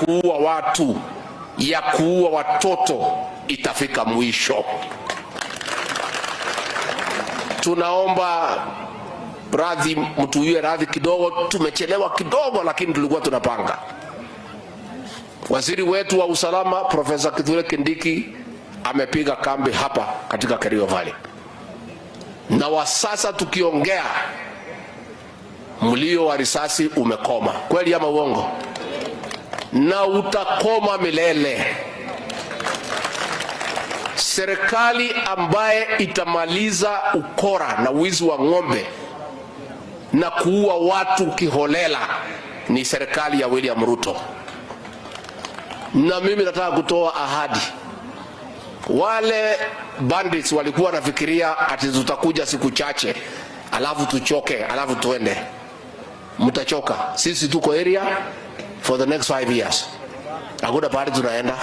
kuua watu, ya kuua watoto itafika mwisho. Tunaomba radhi, mtuwie radhi kidogo, tumechelewa kidogo, lakini tulikuwa tunapanga. Waziri wetu wa usalama Profesa Kithure Kindiki amepiga kambi hapa katika Kerio Valley, na wa sasa tukiongea, mlio wa risasi umekoma. Kweli ama uongo? Na utakoma milele. Serikali ambaye itamaliza ukora na wizi wa ng'ombe na kuua watu kiholela ni serikali ya William Ruto. Na mimi nataka kutoa ahadi. Wale bandits walikuwa wanafikiria ati tutakuja siku chache alafu tuchoke alafu tuende. Mtachoka. Sisi tuko area for the next 5 years. Hakuna pahali tunaenda.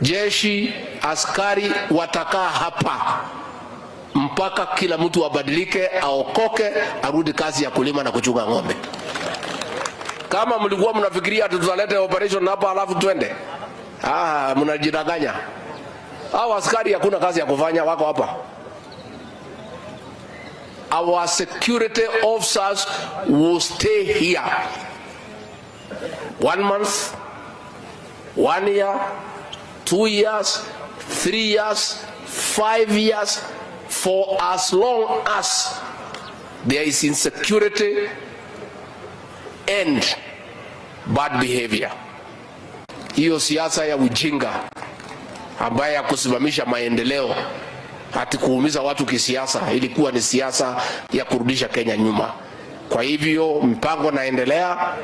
Jeshi, askari watakaa hapa mpaka kila mtu abadilike, aokoke, arudi kazi ya kulima na kuchunga ng'ombe. Kama mlikuwa mnafikiria tutaleta operation hapa alafu twende, ah, mnajidanganya. Hao askari hakuna kazi ya kufanya, wako hapa. Our security officers will stay here one month, one year, 2 years, 3 years, 5 years, for as long as there is insecurity and bad behavior. Hiyo siasa ya ujinga ambaye ya kusimamisha maendeleo ati kuumiza watu kisiasa ilikuwa ni siasa ya kurudisha Kenya nyuma. Kwa hivyo mpango naendelea.